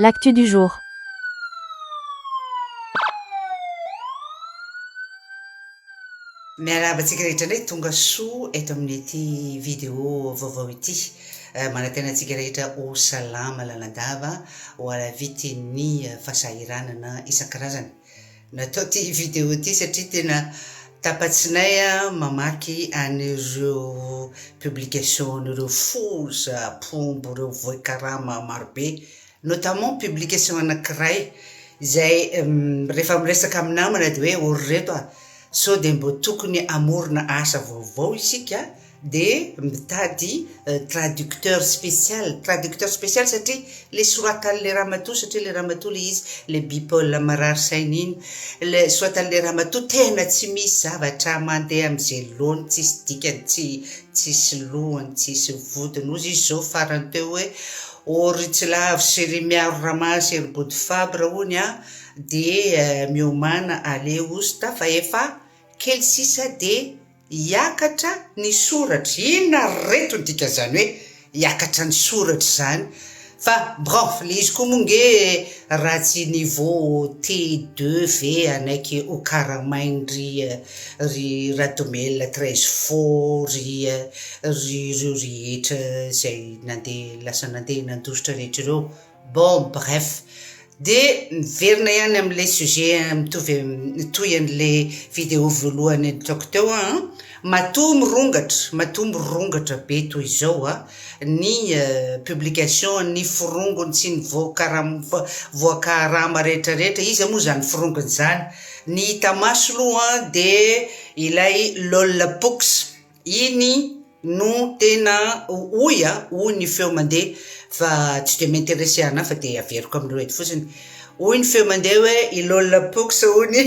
L'actu du jour. Miarahaba antsika rehetra indray tonga soa eto amin'ity vidéo vaovao ity. Manantena antsika rehetra ho salama lalandava, ho alavity ny fahasahiranana isan-karazany. Natao ity vidéo ity satria tena tapa-tsinay aho mamaky an'ireo publication-n'ireo foza, mpombo, ireo voikarama marobe, notamment publication anankiray izay rehefa miresaka amin'ny namana dia hoe ô ry reto a, sao dia mbô tokony hamorona asa vaovao isika dia mitady traducteur spécial, traducteur spécial satria le soratan'le ramatoa satria le ramatoa le izy le bipole marary saina iny, le soratan'le ramatoa tena tsy misy zavatra mandeha am'ze laony, tsisy dikany, tsy tsisy lohany, tsisy vodiny, hozy izy zao farany teo hoe ô ry Tsilavo sy ry Miaro Ramasy ry Bodofabre hono a, dia miomàna aller ousta fa efa kely sisa dia Hiakatra ny soratra. Inona ry reto ny dikan'izany hoe hiakatra ny soratra izany? Fa bref, le izy koa moa nge raha tsy niveau T2 ve hanaiky ho karamain-dry ry Radomelina 13 faux, ry ry ireo rehetra izay nandeha lasa nandeha nandositra rehetra ireo. Bon bref. Dia miverina ihany amin'ilay sujet mitovy mitohy an'ilay vidéo voalohany nataoko teo aho an, matoa mirongatra, matoa mirongatra be toy izao an, ny publication ny forongony sy ny voakaram- voakarama rehetra rehetra, iza moa izany forongony izany? Ny hita maso aloha an dia ilay lolpox. Iny no tena hoy a, hoy ny feo mandeha fa tsy dia mi-interesser anah fa dia averiko aminareo eto fotsiny. Hoy ny feo mandeha hoe i Lola Pox hony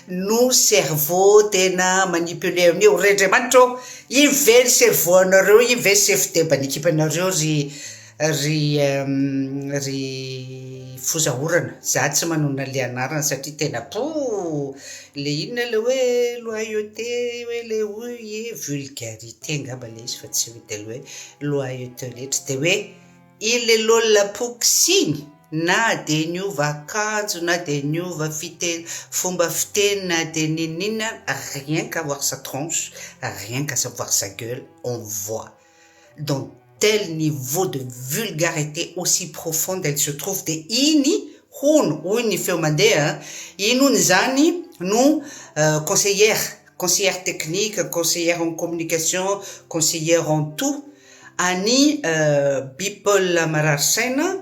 no cerveau tena manipuler an'io. Ry Andriamanitra ô! Iny ve ny cerveau anareo, iny ve ny chef deban'ny ekipanareo ry Ry ry foza orana, za tsy manonona le anarana satria tena pouh! Le inona le hoe loyauté hoe le hoy e vulgarité angamba le izy fa tsy hoe de le hoe loyauté letry de hoe iny le lôla pox iny na de niova akanjo na de niova fiteny fomba fiteny na de n'inon'inona rien qu'à voir sa tronche rien qu'à voir sa gueule on voit dans tel niveau de vulgarité aussi profonde elle se trouve dia iny hono, hoy ny feo mandeha an, iny hono izany no conseillère, conseillère technique, conseillère en communication, conseillère en tout an'i Bipol marary saina,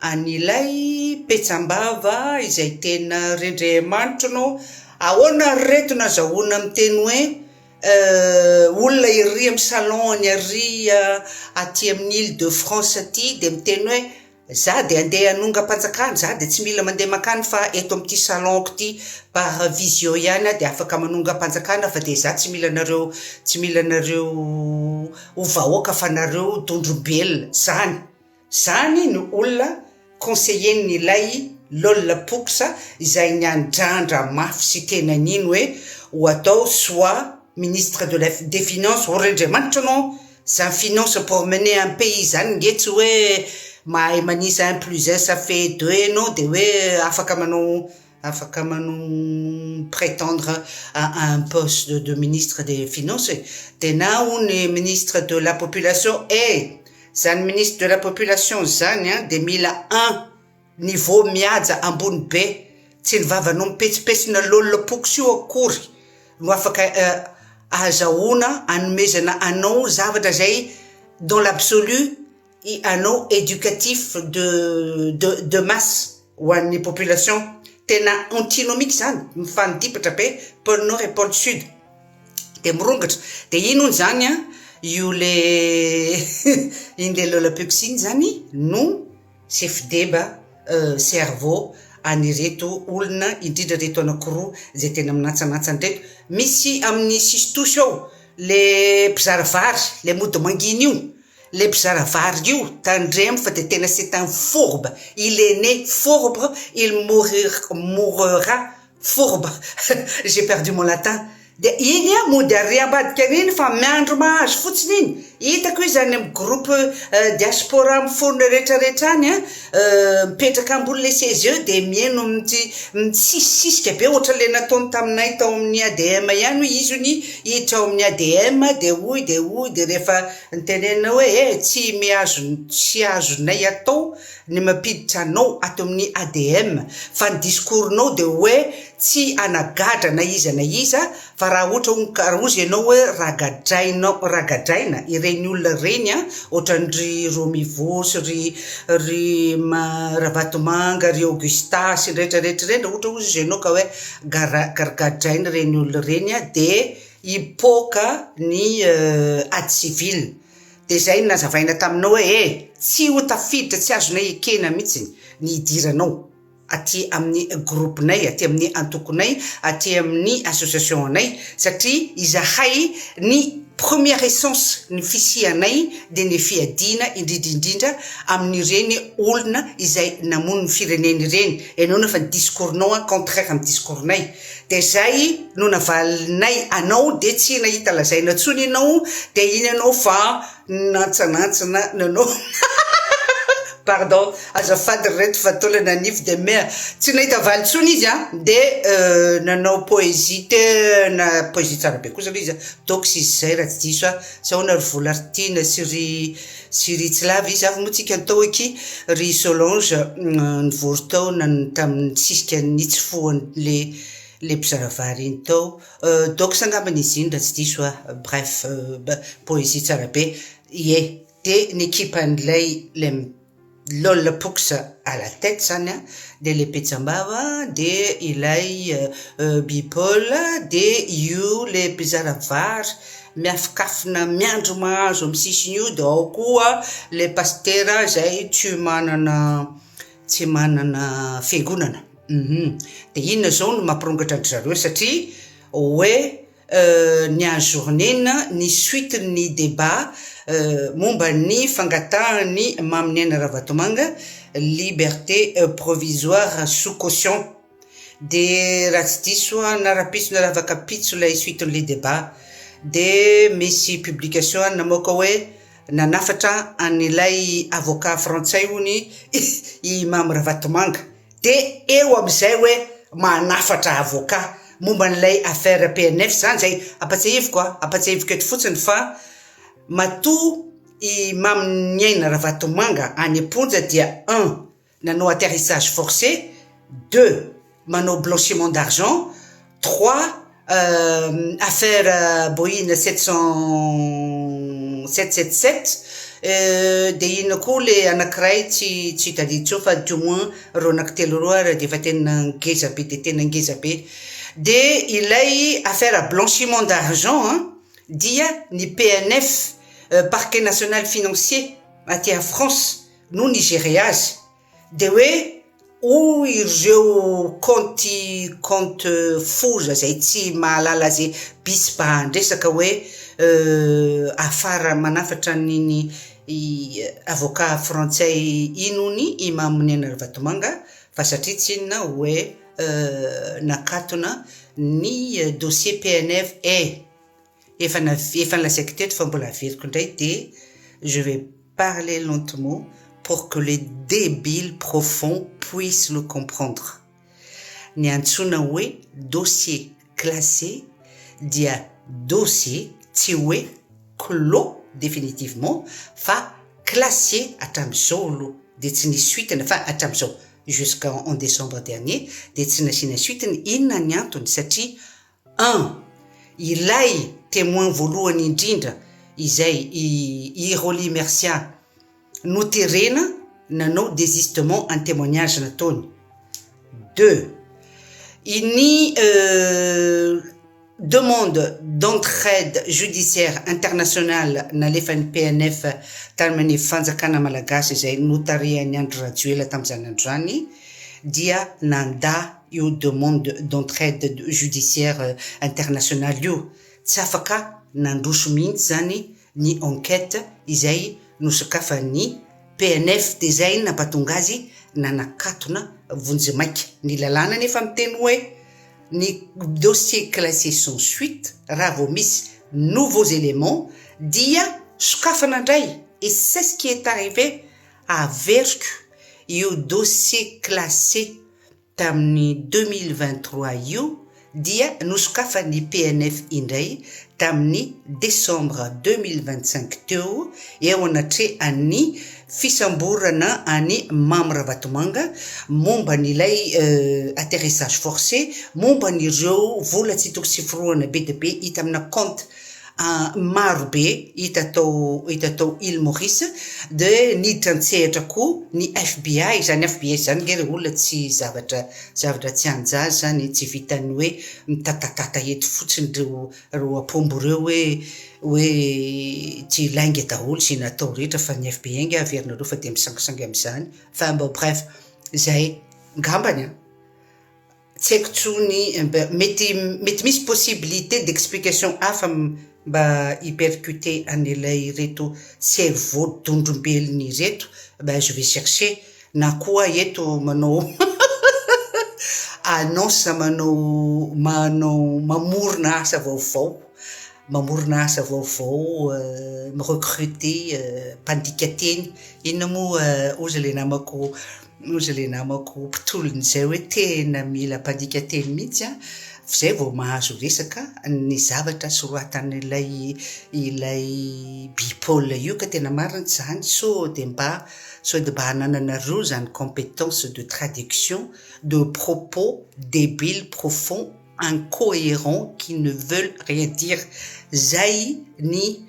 an'ilay petsam-bava izay tena rendremanitro no ahoana ry reto nazahoana miteny hoe Olona ery amin'ny salon-ny ary aty amin'ny Ile de France aty dia miteny hoe za dia andeha hanongam-panjakana, za dia tsy mila mandeha mankany fa eto amin'ity salon-ko ity par visio ihany aho dia afaka manongam-panjakana fa dia za tsy mila anareo tsy mila anareo ho vahoaka fa nareo dondrombelona. Zany. Zany no olona conseiller n'ilay lol pox izay niandrandra mafy sy tena nino hoe ho atao soit ministre de la des finances, o ry Andriamanitra anao, zany finance pour mener un pays zany nge tsy hoe mahay manisa un plus un ça fait deux enao de hoe afaka manao afaka manao prétendre à un poste de ministre des finances e, de na hono ministre de la population eh! Zany ministre de la population zany an de mila un niveau mihaja ambony be, tsy ny vavanao mipetsipetsina lol pox io akory no afaka ahazahoana anomezana anao zavatra zay dans l'absolu anao educatif de de de masse ho an'ny population, tena antinomique zany, mifanodipatra be pole nord et pole sud. Dia mirongatra. Dia iny hono izany an, io le iny le Lolapux iny izany no sefideba, cerveau an'ireto olona, indrindra ireto anankiroa izay tena minantsanantsana ireto. Misy amin'ny sisintosy ao le mpizara vary, le mody mangina io, le mpizara vary io, tandremo fa dia tena c'est un fourbe, il est né fourbe, il mourir mourera Fourbe, j'ai perdu mon latin, dia iny an mody ary ambadika any iny fa miandry mahazo fotsiny iny, hitako izy any amin'ny groupe diaspora miforona rehetra rehetra any an, Mipetraka ambony le seza eo dia mihaino misisisisika be ohatran'ilay nataony taminay tao amin'ny ADM ihany hoy izy hono hiditra ao amin'ny ADM dia hoy dia hoy dia rehefa nitenenina hoe eh tsy mihazo tsy azonay atao ny mampiditra anao ato amin'ny ADM fa ny discours-nao dia hoe tsy hanagadra na iza na iza Fa raha ohatra hono ka hozy ianao hoe raha gadrainao raha gadraina ireny olona ireny an, ohatran-dry Romivo sy ry ry Ravatomanga, ry Augusta sy ny rehetra rehetra ireny, raha ohatra hozy ianao ka hoe gara- gadraina ireny olona ireny an, dia hipoaka ny ady civil. Dia izay no nazavaina taminao hoe e! tsy ho tafiditra, tsy azonay ekena mihitsy ny hidiranao. aty amin'ny groupe-nay, aty amin'ny antokonay, aty amin'ny association-nay satria izahay ny première essence ny fisianay dia ny fiadiana indrindra indrindra amin'ireny olona izay namono ny firenena ireny, ianao nefa ny discours-nao an contraire amin'ny discours-nay dia izay no navalinay anao dia tsy nahita lazaina intsony ianao dia iny ianao fa Nantsanatsana nanao pardon azafady ry reto fa taolana nify de mea tsy nahita valy intsony izy an de nanao poésie tena poésie tsara be kosa aloha izy an dox izy zay raha tsy diso aho tsy ahoana ry Volaritiana sy ry sy ry Tsilava izy avy moa tsika ny tao akia ry Solange nivory tao tamin'ny nisisika nitsofohan'le le mpizara vary iny tao Dox angambany izy iny raha tsy diso aho, bref poésie tsara be, ie de ny ekipan'ilay le lol pox à la tête zany an, de le petsambava, de ilay bipol, de io le mpizara vary miafikafina miandry mahazo amin'ny sisiny io, de ao koa le pasitera izay tsy manana tsy manana fiangonana. Hum dia inona izao no mampirongatra an-dry zareo satria hoe ny ajourner-na ny suite-n'ny débat momba ny fangatahan'i Maminiaina Ravatomanga liberté provisoire sous caution. Dia raha tsy diso aho na rahampitso na ravakampitso ilay suite-n'ilay débat dia misy publication namoaka hoe nanafatra an'ilay avocat frantsay hono i Mamy Ravatomanga. Dia eo amin'izay hoe manafatra avocat momba an'ilay affaire PNF izany izay ampatsiahiviko a, ampatsiahiviko eto fotsiny fa matoa i Maminiaina Ravatomanga any am-ponja dia un nanao atterrissage forcé, deux manao blanchiment d'argent, trois affaire Boeing 700 777 dia inona koa le anakiray tsy tsy tadidy intsony fa du moins ireo anaky-telo ireo ary dia efa tena ngeza be dia tena ngeza be. Dia ilay affaire blanchiment d'argent an dia ny PNF, Parquet National Financier aty à France no ni-gérer azy. Dia hoe hoy ireo kaonty kaonty foza izay tsy mahalala ze bisi-bahan-dresaka hoe afara manafatra an'iny avocat frantsay iny hono i Mamonena Ravatomanga fa satria tsinona hoe nakatona ny dossier PNF e! Efa efa nolazaiko teto fa mbola averiko indray dia je vais parler lentement pour que les débiles profonds puissent le comprendre. Ny antsoina hoe dossier classé dia dossier tsy hoe clos définitivement fa classé hatramin'izao aloha dia tsy nisy suite-ny fa hatramin'izao jusqu'en décembre dernier dia tsy nasiana suite-ny, inona ny antony satria Un, ilay témoin voalohany indrindra izay i i Rolly Mercia noterena nanao désistement en témoignage nataony. Deux, i ny demande d'entraide judiciaire internationale nalefan'ny PNF tamin'ny fanjakana malagasy izay notarihan'i Andry Rajoelina tamin'izany andro izany dia nandà io demande d'entraide judiciaire internationale io, tsy afaka nandroso mihitsy zany ny enquête izay nosokafan'ny PNF dia izay nampatonga azy nanakatona vonjimaika, ny lalàna anefa miteny hoe ny dossier classé sans suite raha vao misy nouveaux éléments dia sokafana indray et c'est ce qui est arrivé, averiko. io dossier classé tamin'ny 2023 io dia nosokafan'ny PNF indray tamin'ny décembre 2025 teo, eo anatrehan'ny fisamborana an'i Mamy Ravatomanga momba an'ilay atterrissage forcé, momba an'ireo vola tsy tokony tsy forohana be dia be hita amina compte maro be hita tao hita tao Île Maurice. Dia niditra an-tsehatra koa ny FBI. Izany FBI izany nge ry olona tsy zavatra zavatra tsy anjaza izany, tsy vitan'ny hoe mitatatata eto fotsiny ireo ireo apombo ireo hoe tsy lainga daholo izay natao rehetra, fa ny FBI nge averinareo fa dia misangisangy amin'izany. Enfin bon, bref, izay ngambany an. Tsy haiko tsony, mety misy possibilité d'explication hafa mba hi-percuter an'ilay ireto cerveau dondrombelona ireto. Ben, je vais chercher, na koa eto manao annonce, manao mamorona asa vaovao, mi-recruter mpandika teny. Inona moa ozy le namako, ozy le namako mpitolona izay hoe tena mila mpandika teny mihitsy an, zay vao mahazo resaka ny zavatra soratan'ilay ilay bipole io. Ka tena marina izany, sao de mba hanananareo zany compétence de traduction de propos débiles, profonds, incohérents, qui ne veulent rien dire. Zay ny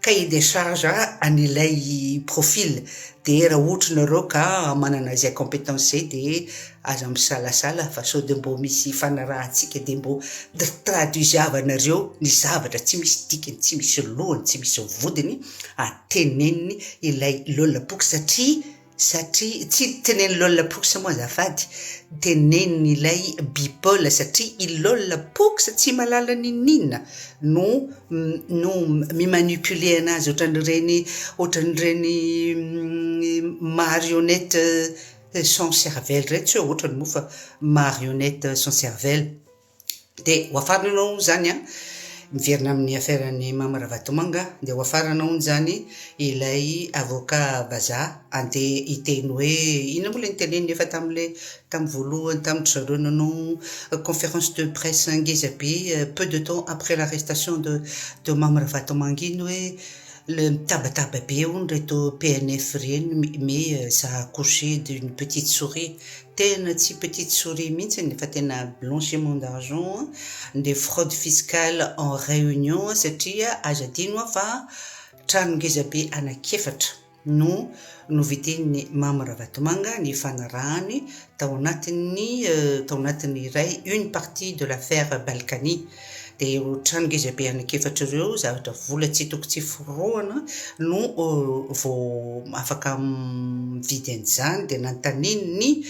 cahier des charges an'ilay profil. De raha ohatra nareo ka manana izay compétence zay, de aza misalasala fa sao de mbô misy fanarahantsika, de mbô traduisavanareo ny zavatra tsy misy dikany, tsy misy lohany, tsy misy vodiny ateneniny ilay lolapoky, satria tsy teneny lolapoky moa azafady, teneniny ilay bipole, satria i lolapoky tsy mahalala nininona no mi-manipuler anazy ohatran'ireny marionnette sans cervelle reny. Tsy hoe ohatrany moa fa marionnette sans cervelle. De ho afarana anao zany a, miverina amin'ny affaire-ny Mamy Ravatomanga, de ho afarana hono zany ilay avocat vazaha andeha hiteny hoe inona moa le niteneniny efa tam'le tamin'ny voalohany tamin-dry zareo nanao conférence de presse ngeza be peu de temps après l'arrestation de Mamy Ravatomanga iny, hoe le mitabataba be hono reto PNF reny, mais ça a accouché d'une petite souris. Tena tsy petite souris mihitsy fa tena blanchiment d'argent, de fraude fiscale en réunion, satria aza adino fa trano ngeza be anankiefatra no novidin'ny Mamy Ravatomanga ny fanarahany tao anatin'ny iray une partie de l'affaire Balkany. De eo trano ngeza be anankiefatra ireo, zavatra vola tsy toko tsy forohana no vao afaka mividy an'izany. De nanontanian'ny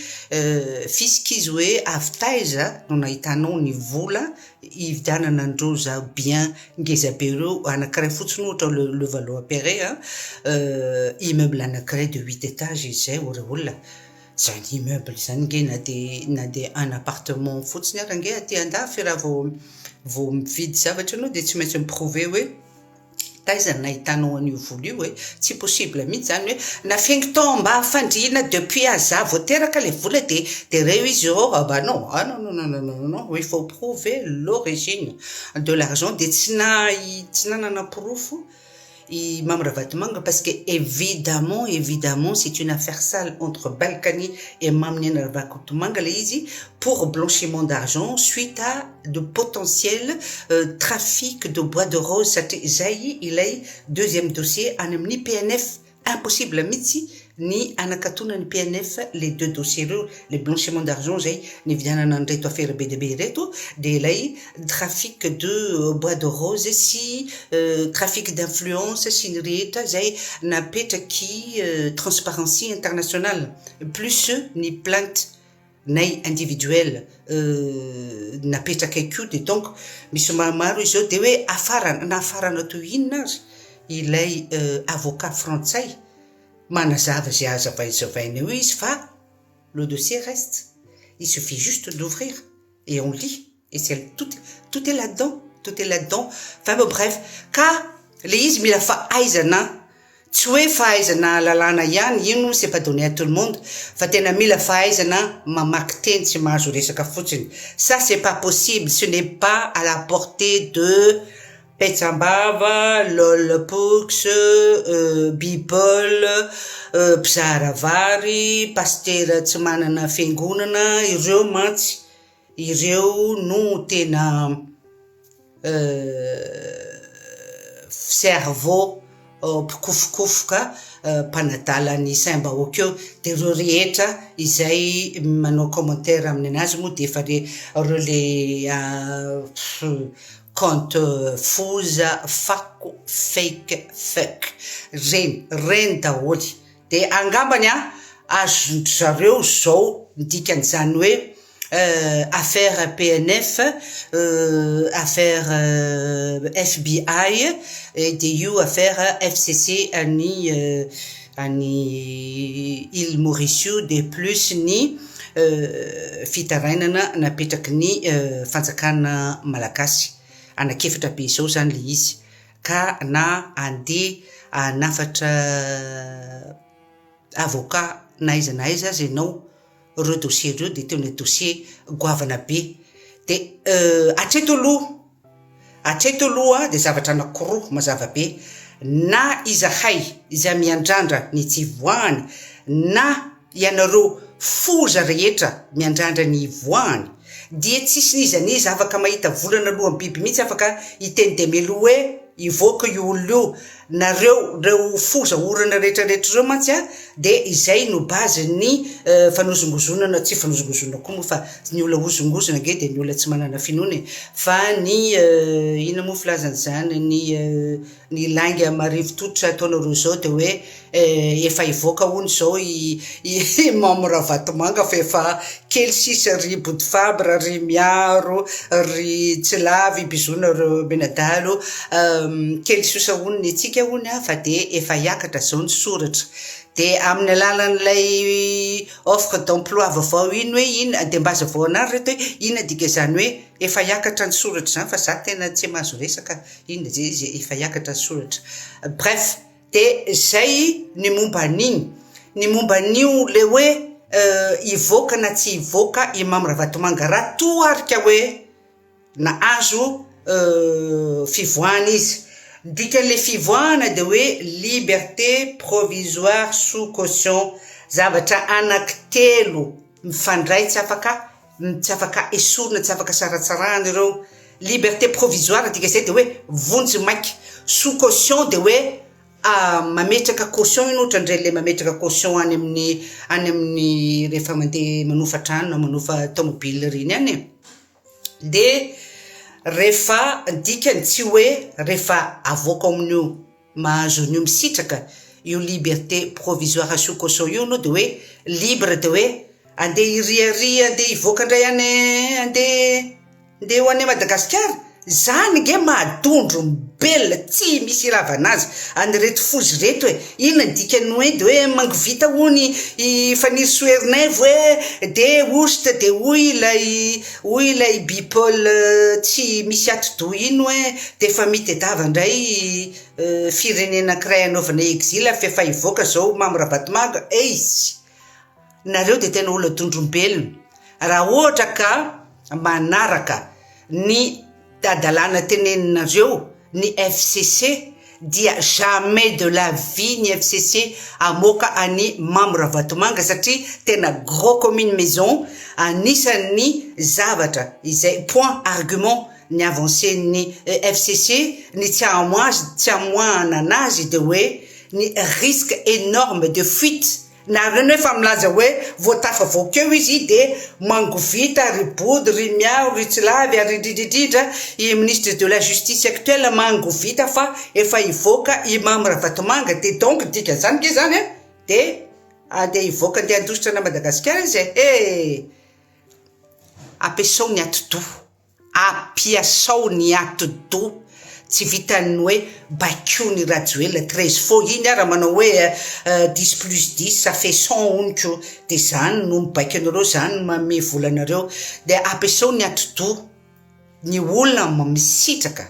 fisc izy hoe avy taiza no nahitanao ny vola hividianana andreo za bien ngeza be ireo? Anankiray fotsiny ohatra, le Levallois-Perret a, immeuble anankiray de huit étages izy zay ore olona zany. Immeuble zany nge, na de un appartement fotsiny ara nge aty andafy, raha vao mividy zavatra anao de tsy maintsy mi-prouver hoe taiza no nahitanao an'io vola io e. Tsy possible mihitsy zany hoe nafengy tao mba fandriana depuis aza vao teraka le vola, de reo izy eo. Ah bah non, ah non, non, non, non, non, non, il faut prouver l'origine de l'argent. De tsy nanana porofo i Mamy Ravatomanga, parce que évidemment, évidemment, c'est une affaire sale entre Balkany et Mamy Ravatomanga le izy pour blanchiment d'argent suite à de potentiel trafic de bois de rose, satria zay ilay deuxième dossier any amin'ny PNF. Impossible mihitsy ny anakatona ny PNF les deux dossiers reo, le blanchiment d'argent zay nividianana an'ireto affaire be dia be ireto, de ilay trafic de bois de rose sy trafic d'influence sy ny rehetra zay napetraky Transparency International, plus ny plainte nay individuel napetraka ko. De donc misy maromaro izy zao, de hoe afarana na afarana toy inona azy ilay avocat frantsay manazava zay azavaizavaina eo izy, fa le dossier reste. Il suffit juste d'ouvrir et on lit et c'est tout, tout est là-dedans, tout est là-dedans. Enfin bon, bref, ka le izy mila fahaizana. Tsy hoe fahaizana lalàna ihany, io c'est pas donné à tout le monde, fa tena mila fahaizana mamaky teny tsy mahazo resaka fotsiny. Ça c'est pas possible, ce n'est pas à la portée de petsambava, lolpox, bipol, mpizara vary, pasitera tsy manana fiangonana, ireo mantsy, ireo no tena cerveau mpikofokofoka mpanadala ny saim-bahoaka eo, dia ireo rehetra izay manao commentaire amin'ny anazy moa dia efa re ireo le compte foza, fako, fake, fuck, reny, reny daholo. Dia angambany an, azon-dry zareo izao ny dikan'izany hoe affaire PNF, affaire FBI, dia io affaire FCC an'i an'i Ile Maurice io, dia plus ny fitarainana napetraky ny fanjakana malagasy. Anak'efatra be izao izany ilay izy. Ka na andeha hanafatra avocat na aiza na aiza aza ianao, ireo dossier ireo dia tena dossier goavana be. Dia hatreto aloha, hatreto aloha dia zavatra anankiroa mazava be, na izahay izay miandrandra ny tsy hivoahany, na ianareo foza rehetra miandrandra ny hivoahany, dia tsisy n'iza n'iza afaka mahita volana alohan'ny biby mihitsy afaka hiteny demeloa hoe hivoaka io olona io, nareo reo foza orana rehetra rehetra ireo mantsy a dia izay no base ny fanozongozonana, tsy fanozongozonana koa moa fa ny olona hozongozona ange dia ny olona tsy manana finoana e, fa ny inona moa filazana izany ny Ny lainga marivo tototra ataonareo zao de hoe efa hivoaka hono zao i i Mamy Ravatomanga fa efa kely sisa ry Bodofabre, ry Miaro, ry Tsilavy, bisous nareo mianadahy kely sosa hono ny antsika hono fa de efa hiakatra zao ny soratra de amin'ny alalan'ilay offre d'emploi vaovao iny hoe inona de mba hazavao anah ry reto hoe inona dikan'izany hoe efa hiakatra ny soratra izany fa za tena tsy mahazo resaka. Inona izay izy efa hiakatra ny soratra. Bref, dia izay ny momba an'iny. Ny momba an'io le hoe hivoaka na tsy hivoaka i Mamy Ravatomanga raha toa ary ka hoe nahazo fivoahana izy. Ny dikan'ilay fivoahana dia hoe liberté provisoire sous caution, zavatra anankitelo mifandray tsy afaka tsy afaka esorina, tsy afaka saratsarahana ireo. Liberté provisoire dika izay dia hoe vonjy maika. Sous caution dia hoe mametraka caution iny ohatran'ireny ilay mametraka caution any amin'ny any amin'ny rehefa mandeha manofa trano na manofa tomobile ireny ihany e. Dia rehefa ny dikany tsy hoe rehefa avoaka ao amin'io mahazo an'io misitraka io liberté provisoire sous caution io aloha dia hoe libre dia hoe andeha hiriaria andeha hivoaka indray any andeha andeha ho any Madagasikara, zany nge maha dondrom-belona tsy misy ilavana azy an'ireto foza ireto e, inona ny dikan'ny hoe dia hoe mangovita hono i Fanirisoa Ernaivo hoe dia ost dia hoy ilay Hoy ilay bipol tsy misy atidoha iny hoe dia efa mitedava indray firenena ankiray hanaovana exil fa efa hivoaka zao Mamy Ravatomanga eiss! Nareo dia tena olona dondrombelona raha ohatra ka manaraka ny Hadalana teneninareo ny FCC dia jamais de la vie ny FCC hamoaka an'i Mamy Ravatomanga satria tena gros comme une maison anisan'ny zavatra izay point argument ny avancer-n'ny FCC ny tsy hamoazy tsy hamoahana anazy dia hoe ny risque énorme de fuite Nareo nefa milaza hoe vao tafavoaka eo izy dia mangovita ry Body, ry Miaro, ry Tsilavy ary indrindra indrindra i ministre de la justice actuel mangovita fa efa hivoaka i Mamy Ravatomanga dia donc ny dikan'izany nge zany an dia andeha hivoaka andeha handositra an'i Madagasikara izy e! He! Ampiasao ny atidoha. Ampiasao ny atidoha, tsy vitan'ny hoe baikoin'i Rajoelina 13 faux iny ara manao hoe dix plus dix ça fait cent hono ko, dia zany no mibaiko anareo, zany no manome vola anareo, dia ampiasao ny atidoha, ny olona misitraka.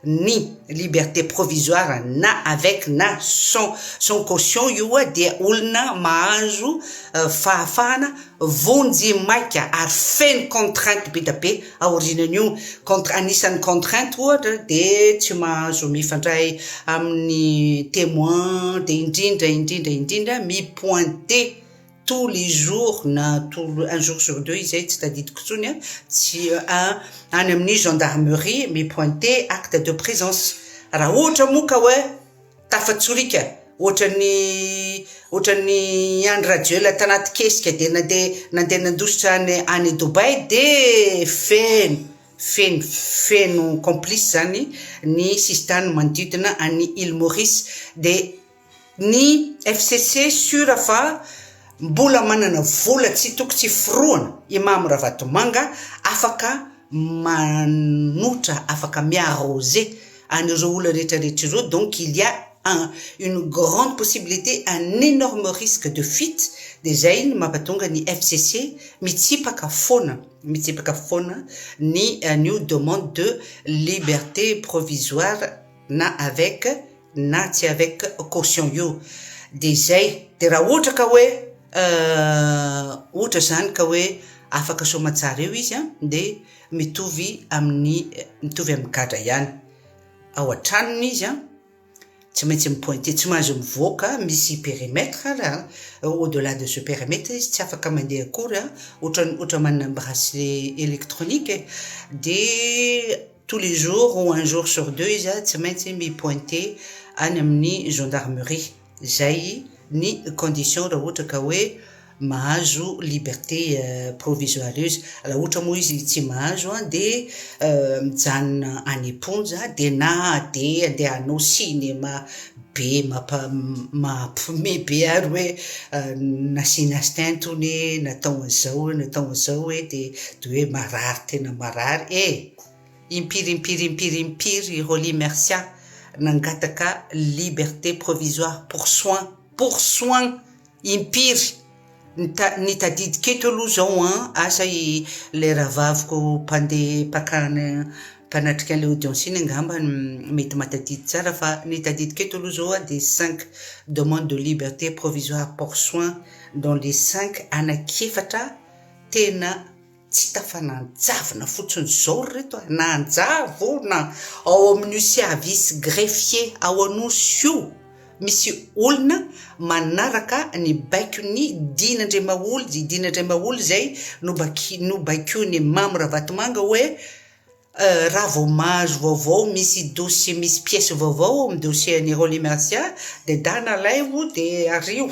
ny liberté provisoire na avec na sans sans caution io dia olona mahazo fahafahana vonjy maika ary feno contrainte be da be aorianan'io. Contre anisan'ny contrainte ohatra dia tsy mahazo mifandray amin'ny témoin dia indrindra indrindra indrindra mi-pointer tous les jours na tous un jour sur deux izay tsy tadidiko intsony an, tsy any amin'ny gendarmerie mi-pointer acte de présence. Raha ohatra moa ka hoe tafatsorika ohatran'ny ohatran'ny Andry Rajoelina tanaty kesika dia nandeha nandeha nandositra any any Dubaï dia feno feno feno complice zany ny sisintany manodidina an'i Île Maurice dia Ny FCC sûr fa mbola manana vola tsy toko tsy forohana i Mamy Ravatomanga afaka manotra afaka mi-arroser an'ireo olona rehetra rehetra ireo donc il y a un une grande possibilité un énorme risque de fuite dia izay no mampatonga ny FCC mitsipaka foana mitsipaka foana ny an'io demande de liberté provisoire na avec na tsy avec caution io de izay de raha ohatra ka hoe ohatra zany ka hoe afaka soamatsara eo izy an de mitovy amin'ny mitovy amin'ny gadra ihany ao an-tranony izy an tsy maintsy mi-pointer tsy mahazo mivoaka misy périmètre raha au delà de ce périmètre izy tsy afaka mandeha akory an ohatran'ny ohatra manana bracelet électronique e de Tous les jours ou un jour sur deux izy tsy maintsy mi-pointer any amin'ny gendarmerie. Zay ny condition raha ohatra ka hoe mahazo liberté provisoire io izy. Raha ohatra moa izy tsy mahazo dia mijanona any am-ponja dia na dia andeha hanao cinéma be mampa- mampiomehy be ary hoe nasiana stint hono e, natao an'izao hoe, natao an'izao hoe dia dia hoe marary tena marary e! Impiry impiry impiry impiry i Rolly Mercia nangataka liberté provisoire pour soins pour soins impiry ny ta ny tadidiko eto aloha zao an asa i le rahavaviko mpandeha mpakana mpanatrika an'ilay audience iny angamba mety mahatadidy tsara fa ny tadidiko eto aloha zao an dia cinq demande de liberté provisoire pour soins dans les cinq anankiefatra tena Tsy tafananjavona fotsiny izao ry reto a! Nanjavona ao amin'io service greffier ao Anosy io misy olona manaraka ny baikon'i Dina Andriamaholy, i Dina Andriamaholy izay nobaikoin'i Mamy Ravatomanga hoe raha vao mahazo vaovao misy dossier misy pièce vaovao ao amin'ny dossier an'i Rolly Mercia dia dana alaivo dia ario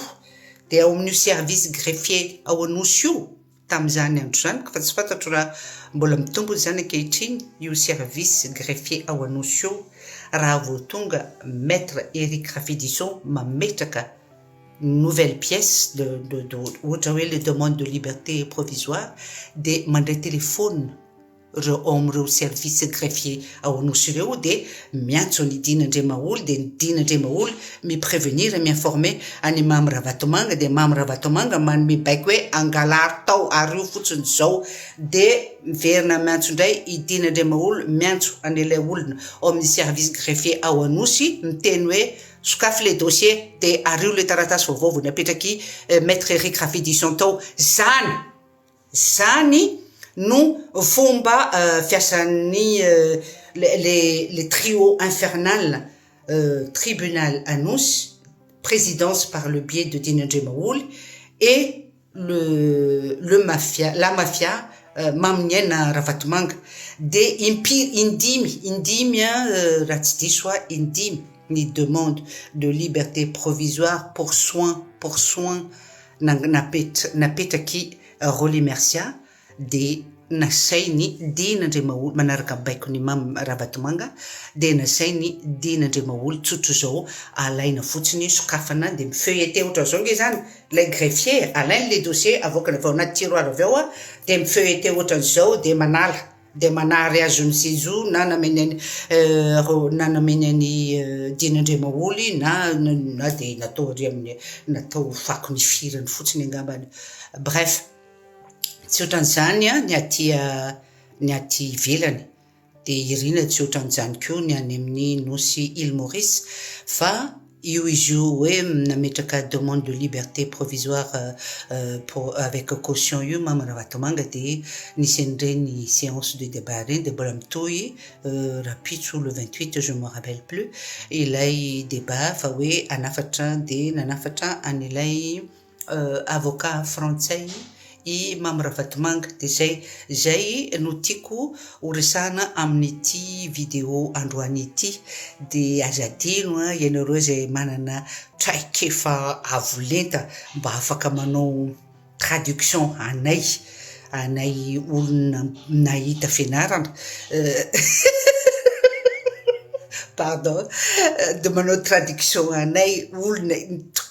dia ao amin'io service greffier ao Anosy io. tamin'izany andro izany fa tsy fantatro raha mbola mitombina izany ankehitriny io service greffier ao Anosy io raha vao tonga Maître Eric Rafidison mametraka nouvelle pièce de de ohatra hoe le demande de liberté provisoire dia mandray telephone ireo ao amin'ireo service greffier ao Anosy ireo dia miantso an'i Dina Andriamaholy dia ny Dina Andriamaholy mi-prevenir, mi-informer an'i Mamy Ravatomanga dia Mamy Ravatomanga manome baiko hoe angalaro tao ary io fotsiny izao dia miverina miantso indray i Dina Andriamaholy miantso an'ilay olona ao amin'ny service greffier ao Anosy miteny hoe sokafy ilay dossier dia ario ilay taratasy vaovao vao napetrak'i Maître Eric Rafidison tao izany Izany no fomba fiasan'ny le trio infernal, tribunal Anosy, présidence par le biais de Dina Andriamaholy et le le mafia la mafia Maminiaina Ravatomanga. Dia impiry, indimy, indimy raha tsy diso aho, indimy ny demande de liberté provisoire pour soins, pour soins Napetrak'i Rolly Mercia dia nasain'i Dina Andriamaholy, manaraka baikon'i Mamy Ravatomanga, dia nasain'i Dina Andriamaholy tsotr'izao alaina fotsiny, sokafana dia mi-feuilleter ohatran'izao ange izany ilay greffier, alainy ilay dossier avoakany avy ao anaty tiroir avy ao dia mi-feuilleter ohatran'izao dia manala. Dia manary azy ny Jejo na nameny an'i na nameny an'i Dina Andriamaholy na na dia natao ary amin'ny natao fako nifirany fotsiny angambany. Bref, tsy ohatran'izany ny aty ny aty ivelany. Dia irina tsy ohatran'izany koa ny any amin'ny nosy Île Maurice fa io izy io hoe nametraka demande de liberté provisoire avec caution io Mamy Ravatomanga dia nisy an'ireny séance de débat ireny dia mbola mitohy rahampitso le 28, je me rappelle plus, ilay débat fa hoe hanafatra dia nanafatra an'ilay avocat frantsay i Mamy Ravatomanga. Dia izay izay no tiako ho resahana amin'ity vidéo androany ity. Dia aza adino ianareo izay manana traikefa avo lenta mba afaka manao traduction anay anay olona nahita fianarana, pardon, dia manao traduction anay olona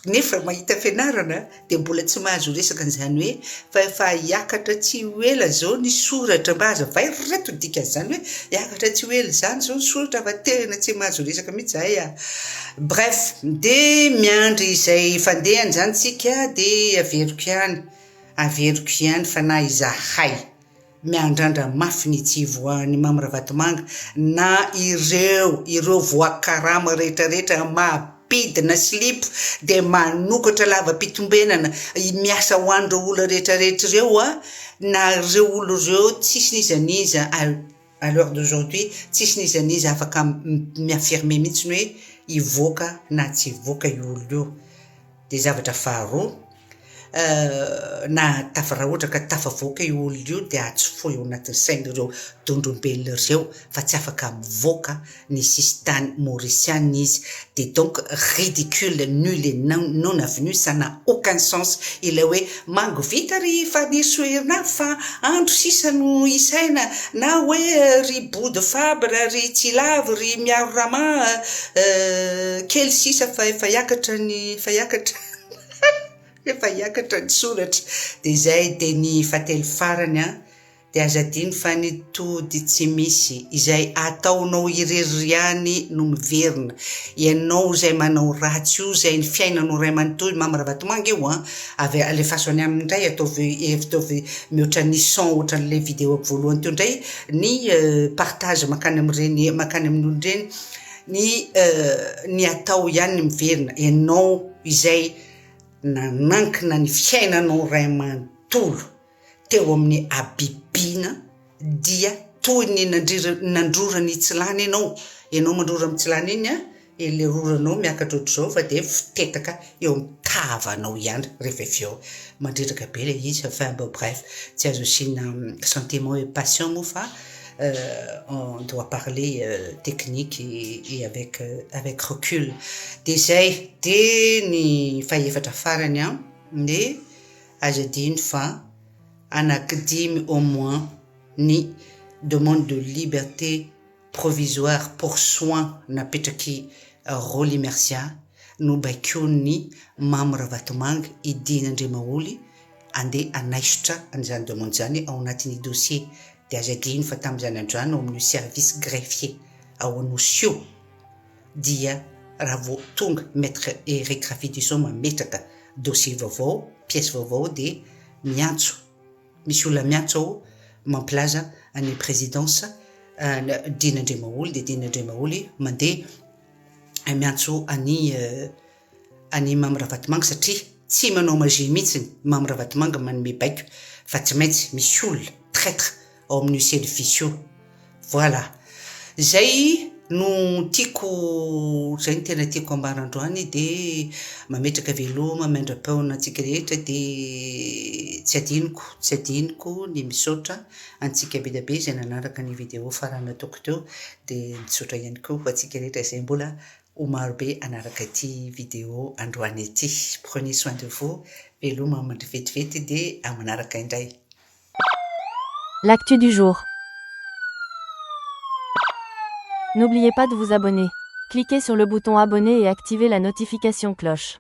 nefa mahita fianarana dia mbola tsy mahazo resaka an'izany hoe fa efa hiakatra tsy ho ela izao ny soratra. Mba hazavay ry reto ny dikan'izany hoe hiakatra tsy ho ela izany izao ny soratra fa tena tsy mahazo resaka mihitsy izahay a. Bref, dia miandry izay fandehany izany tsika dia averiko ihany, averiko ihany fa na izahay miandrandra mafy ny tsy hivoahan'i Mamy Ravatomanga na ireo ireo voakarama rehetrarehetra mampidina silipo dia manokatra lava-pitombenana miasa ho an'ireo olona rehetrarehetra ireo a, na ireo olona ireo tsisy n'iza n'iza à l'heure d'aujourd'hui tsisy n'iza n'iza afaka mi-affirmer mihitsy ny hoe hivoaka na tsy hivoaka io olona io. Dia zavatra faharoa, na tafa raha ohatra ka tafavoaka io olona io dia atsofohy ao anatin'ny sain'ireo dondrombelona ireo fa tsy afaka mivoaka ny sisintany maorisiana izy, dia donc ridicule, nul et non avenu, ça n'a aucun sens ilay hoe mangovita ry Fanirisoa Ernaivo fa andro sisa no isaina na hoe ry Body Fabre, ry Tsilavo, ry Miaro Rama kely sisa fa efa hiakatra ny efa hiakatra efa hiakatra ny soratra. Dia izay dia ny fahatelo farany an, dia aza adino fa ny tody tsy misy, izay ataonao irery ihany no miverina, ianao izay manao ratsy io izay ny fiainanao iray manontolo, Mamy Ravatomanga io an, avy alefaso any aminy indray ataovy ataovy mihoatra ny 100 ohatran'ilay vidéo voalohany teo indray ny partage mankany amin'ireny mankany amin'ny olona ireny, ny ny atao ihany no miverina, ianao izay nanankina ny fiainanao iray manontolo teo amin'ny habibiana dia toy ny nandrira nandrora ny tsilany ianao, ianao mandrora amin'ny tsilany iny an, ilay roranao miakatra ohatr'izao fa dia mifitetaka eo amin'ny tavanao ihany rehefa avy eo, mandreraka be ilay izy enfin bon bref, tsy azo asiana sentiment et passion moa fa on doit parler technique et avec avec recul, dia izay, dia ny fahefatra farany an, dia aza adino fa anankidimy au moins ny demande de liberté provisoire pour soins napetraky Rolly Mercia nobaikoin'ny Mamy Ravatomanga i Dina Andriamaholy andeha hanaisotra an'izany demande izany ao anatin'ny dossier dia aza adino fa tamin'izany andro izany ao amin'io service greffier ao Anosy io dia raha vao tonga Maître Eric Rafidison mametraka dossier vaovao, pièce vaovao dia miantso, misy olona miantso ao mampilaza an'ny présidence Dina Andriamaholy dia Dina Andriamaholy mandeha miantso an'i an'i Mamy Ravatomanga satria tsy manao magie mihitsy Mamy Ravatomanga manome baiko fa tsy maintsy misy olona traitre ao amin'io service io. Voilà. Izay no tiako, izay no tena tiako ambara androany dia mametraka veloma mandra-paona antsika rehetra dia tsy adinoko, tsy adinoko ny misaotra antsika be dia be izay nanaraka ny vidéo farany nataoko teo dia misaotra ihany koa ho antsika rehetra izay mbola ho maro be hanaraka ity vidéo androany ity. Prenez soin de vous, veloma mandry vetivety dia amin'ny manaraka indray. L'actu du jour. N'oubliez pas de vous abonner. Cliquez sur le bouton abonner et activez la notification cloche.